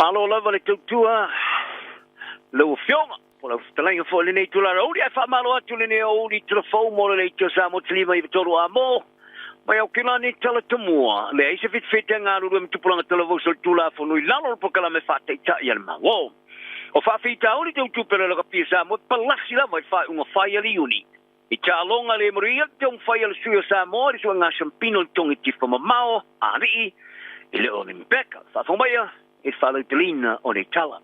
Malo lava le tautua lau Afioga po lau fetalaiga foi i lenei itula aoauli, ae faamalo atu lenei aoauli telefou mo le leitio Samoa 593 a mo mai Aukilani tala tomua leai se fitafita e galulue ma tupulaga talavou solitulafono i lalo o le polokalame faataitai a le Malo. O faafitauli tautupe le lakapia Samoa e palasi lava i faaiuga fai a le Iuni i taaloga le manuia le taumafai a le sui o Samoa i le suega Sampino i le togi tifa mamao a alii i le Olimpeka. Faafofoga maia i le faalauteleina o nei tala.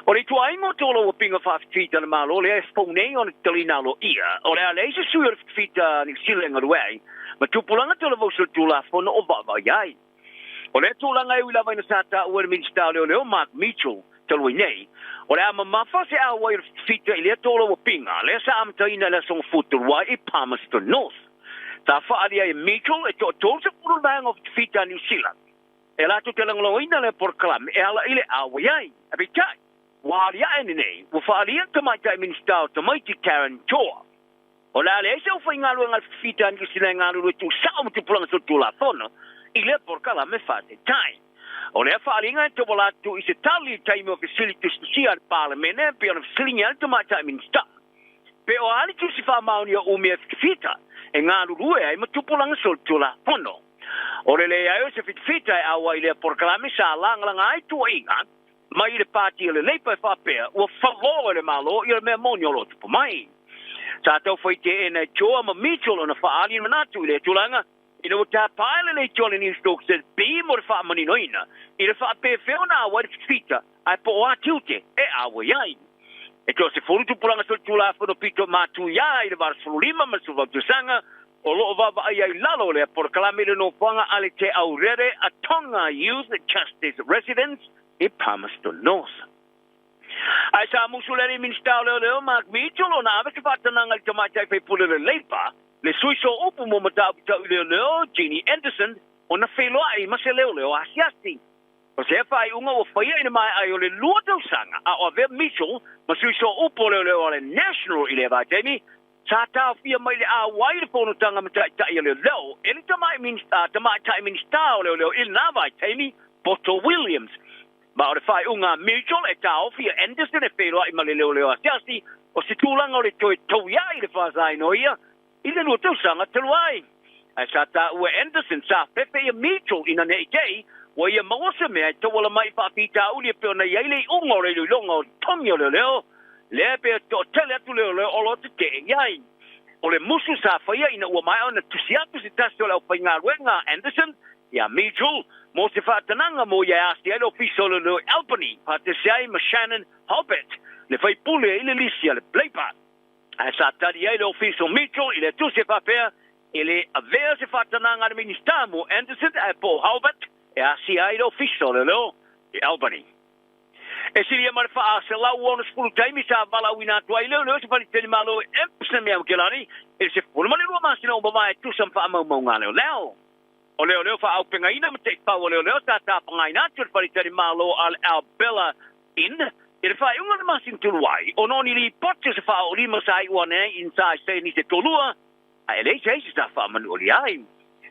O le ituaiga o tolo ua pinga faafefita le Malo lea e fou nei ona tataliina aloaia, o le a leai se sui o le fefita Niu Sila e galue ai ma tupulaga talavou solitulafono o vaavaai ai. O lea tulaga e ui lava ina sa taua e le Minisita o Leoleo Mark Mitchell talu ai nei, o le a mamafa se auai o le fitafita i lea tolauapiga lea sa amataina i le Aso Gafua talu ai i Palmerston North. Sa faaalia ai e Mitchell e toa-30 le vaega o fitafita a Niu Sila e latou te lagolagoina lea polokalame e ala i le auai ai. Peitai, ua aliae lenei, ua faaalia le Tamaitai Minisita o Tamaiti Karen Chhoa. O le a leai se aufaigaluega a le fifita a Niu Sila e galulue tuusao ma tupulaga solitulafono i lea polokalame faataitai. O lea faaaliga e tauala atu i se tali i taimi o fesili tusitusia a le Palemene pei ona fesiligia ai le Tamaitai Minisita pe o a ni tusi faamaonia umi e fitafita e galulue ai ma tupulaga solitulafono. O le leai o se fitafita e auai i lea polokalame sa lagalaga ai tuuaiga mai i le pati o le Leipa e faapea ua falō e le Malo ia le mea moni o lo o tupu mai. Sa tau fai teena e Joa ma Mitchell ona faaali le manatu i lea tulaga ina ua tapae le leitioa le Newstalk ZB mo le faamaninoina i le faapefea ona auai le fitafita ae po o a tiute e auai ai. E toa 10 tupulaga solitulafono pito matuia i le 85 ma le 18 tausaga o lo o vaavaai ai lalo o lea polokalame i le nofoaga a le Te Aurere a Tonga Youth Justice Residence i Palmerston North. Ae sa musu le alii Minisita o Leoleo Mark Mitchell ona ave se faatanaga i le tamaitai faipule o le Labour, le sui sooupu mo mataupu tau i leoleo Ginny Anderson ona feiloai ma se leoleo asiasi. O sea faaiuga ua faia i le maea ai o le 2 tausaga a o avea Mitchell ma sui sooupu o leoleo a le National i lea vaitaimi. Sa taofia mai le auai i le fonotaga ma taitai a leoleo e le tamaitai Minisita o Leoleo i lena vaitaimi, Poto Williams. Ma o le faaiuga a Mitchell e taofi a Anderson e feiloai ma le leoleo asiasi, o se tulaga o le toe tauiai i le fasaina o ia i le 2 tausaga talu ai. Ae sa taua e Anderson sa fefe ia Mitchell ina ne i te i ua ia maua se mea e tauala mai i faafitauli e pei ona i ai le iuga o le iloiloga o togi o leoleo lea pe toatele atu leoleo o lo o tetee i ai. O le musu sa faia ina ua maea ona tusi atu se tasi o le aufaigaluega a Anderson iā Mitchell mo se faatanaga mo ia e asia ai le ofisa o leoleo i Albany faatasi ai ma Shannon Hobert, le faipule i le lisi a le Labour. Ae sa tali ai le ofisa o Mitchell i le tusi e faapea e le avea se faatanaga a le Minisita mo Anderson ae po o Hobart e asia ai le ofisa o leoleo i Albany. E silia ma le 460 taimi sa valaauina atu ai leoleo se faletalimalo i Epsom i Aotearoa i le 12 masina ua mavae e tusa ma faamaumauga a leoleo. O leoleo faaaupegaina ma taifau a leoleo sa tapagaina atu e le faletalimalo a le Arbella Inn i le faaiuga o le masina talu ai, ona o ni lipoti o se faaoolima sa iu ane ai i sa i se toalua ae leai se isi sa faamanualia ai.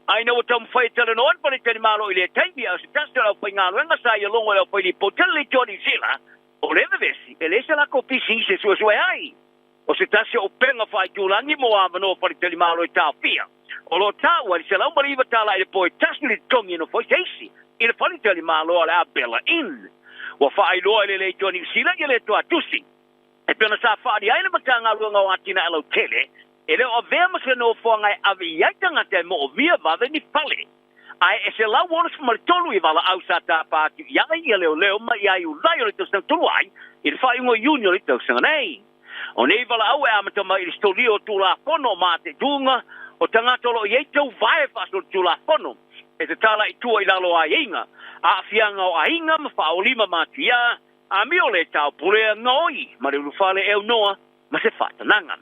A ina ua taumafai e talanoa le faletalimalo i lea taimi, a o se tasi o le aufaigaluega sa ia logo e le aufailipoti a le Leitioa Niu Sila, o lea vevesi, e leai se lakou pisinisi e suesue ai. O se tasi o upega faaitulagi mo avanoa faletalimalo e taofia, o lo o taua i le $109 i le po e tasi le totogi e nofo ai se isi i le faletalimalo a le Arbella Inn. Ua faailoa e le Leitioa Niu Sila ia lea toatusi. E pei ona sa faaali ai le Matagaluega o Atinae Lautele, e le o avea ma se nofoaga e ave i ai tagata e moomia vave ni fale. Ae e 163 i valaau sa tapa atu i ai ia leoleo mai ia Iulai o le tausaga talu ai i le faaiuga o Iuni o le tausaga nei. O nei valaau e amata mai i le solia o Tulafono o Matetuga o tagata o lo o i ai tauvae faasolitulafono e tatala i tua i lalo o aiaiga, aafiaga o aiga ma faaolima matuia, amio le taupulea gaoi ma le ulufale e aunoa ma se faatanaga.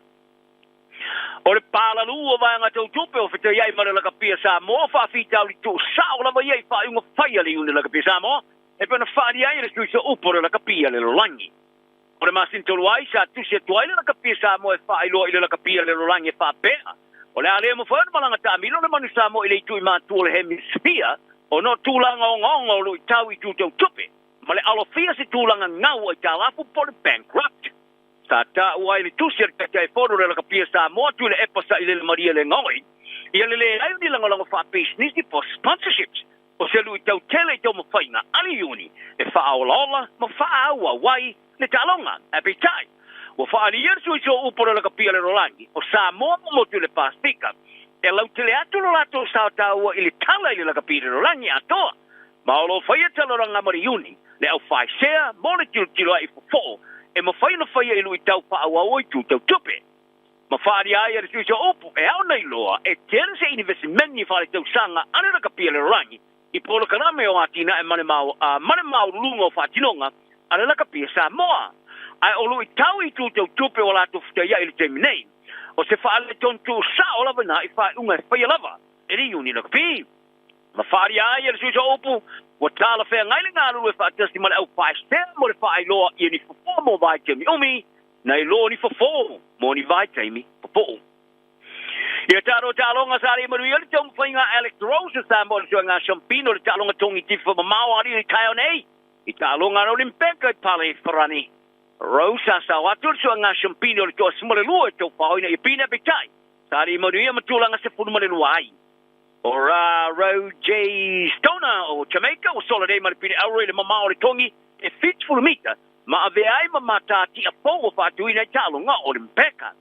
O le palalu o vaega tau tupe o fetaiai ma le Lakapia Samoa faafitauli tuusao lava ia i faaiuga fai a le Iuni Lakapia Samoa e pei ona faaali ai e le sui upu o le Lakapia le Lolagi. O le masina talu ai sa tusi atu ai le Lakapia Samoa e faailoa i le Lakapia le Lolagi e faapea, o le a le mafai ona malaga taamilo le manu Samoa i le itu i matua o le hemisphere ona o tulaga ogaoga o luitau i itu tau tupe. ma le alofia se tulaga gau aitalafu po o le bankrupt. Sa taua ai le tusi a le Taitaifono o le Lakapia Samoa Tuilaepa Sailele Maria Legaoi ia le leai o ni lagolago faapisinisi po o sponsorships o se luitau tele i taumafaiga a le Iuni e faaolaola ma faaauau ai le taaloga. Ae peitai, ua faaalia le sui sooupu o le Lakapi a le Lalolagi o Samoa ma Motu i le Pasefika e lautele atu lo latou sao taua i le tala i le Lakapi a le Lalolagi atoa. Ma o lo o faia talanoaga ma le Iuni, le aufaesea mo le tilotilo ai i fofoo e mafai ona faia i luitau faaauau o itu tau tupe. Ma faaalia ai e le sui sooupu e ao ona iloa e tele se inivesimeni faaletausaga a le Lakapi a le Lalolagi i polokalame o atinae ma le ma le maualuluga o faatinoga a le lakapi a Samoa. Ae o luitau i itu tau tupe ua latou fetaiai i le taimi nei, o se faaletonu tuusao lava ina i faaiuga e faia lava e le Iuni Lakapi. Ma faaalia ai e le sui sooupu, ua talafeagai le galulue faatasi ma le au faesea mo le faailoa ia ni fofo mo vaitaimi umi, nai lo ni fofo mo ni vaitaimi popoo. Ia taaloa taaloga sa le manuia le taumafaiga a Alex Rose o Samoa i le suega Ciampino i le taaloga togi tifa mamao a alii taeao nei i taaloga a le Olimpeka i Pale Farani. Rose sa sao atu i le suega Ciampino i le 12 e taufaoina i Apina peitai sa le manuia ma tulaga 12 ai. O Ra Roe J. Stoner o Jamaica ua sola nei ma le pine auro i le mamao o le togi e 70 mita ma avea ai ma matatia fou ua faatuina i taaloga Olimpeka.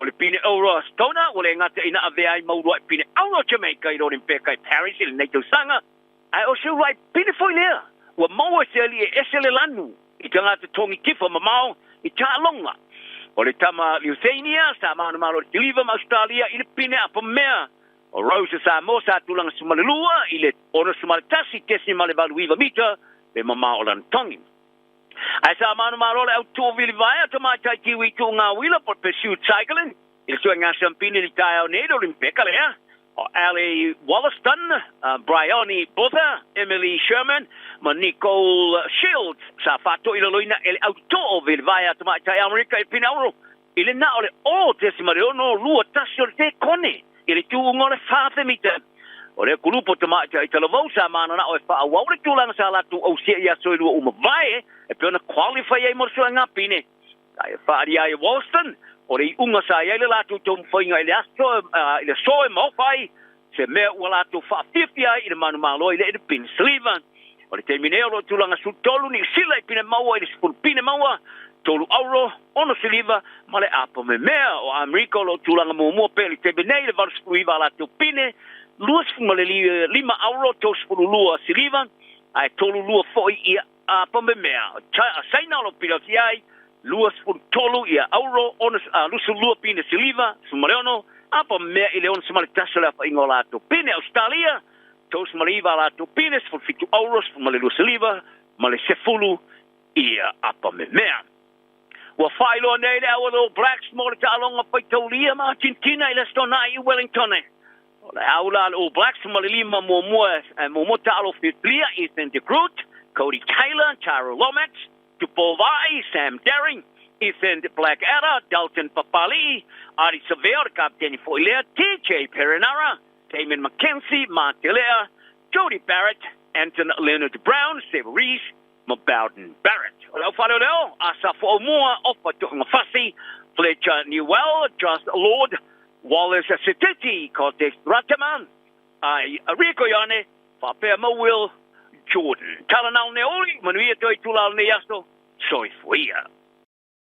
O le pine auro a Stoner ua le gata ina avea ai ma uluai pine auro a Jamaica i le Olimpeka i Paris i lenei tausaga, ae o se uluai pine foi lea ua maua e se alii e ese le lanu i tagata togi tifa mamao i taaloga. O le tama Lithuania sa manumalo i le kiliva ma Ausetalia i le pine apamea. O Rose Samoa sa tulaga 12 i le 61.89 mita le mamao o lana togi. Ae sa manumalo le au tuuvili vae a tamaitai Kiwi tuuga uila po o le pursuit cycling i le suega siampini i le taeao nei i le Olimpeka lea. O Ally Wollaston, Bryony Botha, Emily Sherman ma Nicole Shields sa faatoilaloina e le au toovili vae a tamaitai Amerika i le pine auro i le na o le 0.621 o le sekone i le tuuga o le 4 mita. O le kulupu o tamaitai talavou sa mananao e faaauau le tulaga sa latou ausia i aso e lua uma vae e pei ona qualify ai mo le suega pine. Ae e faaalia ai e Wollaston, o le iuga sa i ai le latou taumafaiga i le aso i le aso e maofa ai se mea ua latou faafiafia ai i le manumalo i le i le pine siliva. O le taimi nei o lo o tulaga 13 Niu Sila i pine maua i le 10 pine maua, 3 auro, 6 siliva ma le apo memea. O Amerika o lo o tulaga muamua pea i le taimi nei i le 89 a latou pine, 25 auro, 32 siliva, ae 32 foi ia apo memea. O Saina o lo o pilauti ai, 23 ia auro, 22 pine siliva, 16 apo memea i le 61 o le afaina o latou pine. Ausetalia, 39 a latou pine, 17 auro, 12 siliva ma le 10 ia apa memea. Ua faailoa nei le au a le All Blacks mo le taaloga faitaulia ma Argentina i le Aso Toonai i Wellington. O le au la a le All Blacks ma le lima muamua e muamua taalo filifilia Ethan de Groot, Cody Taylor, Tyrell Lomax, Tupou Vaa'i, Sam Daring, Ethan Blackadder, Dalton Papali'i, Ardie Savea o le kapeteni foi lea, TJ Perenara, Damien McKenzie, Mark Telea, Jody Barrett, Anton Lienert-Brown, Seb Rees ma Beauden Barrett. O le au faaleoleo, Asaph Aumua, Ofa Tu'ungafasi, Fletcher Newell, Josh Lord, Wallace Sititi, Cortez Ratima, ai Rieko Ioane, faapea ma Will Jordan. Tala nao nei oli, manuia toe itula o lenei aso, soifua ia.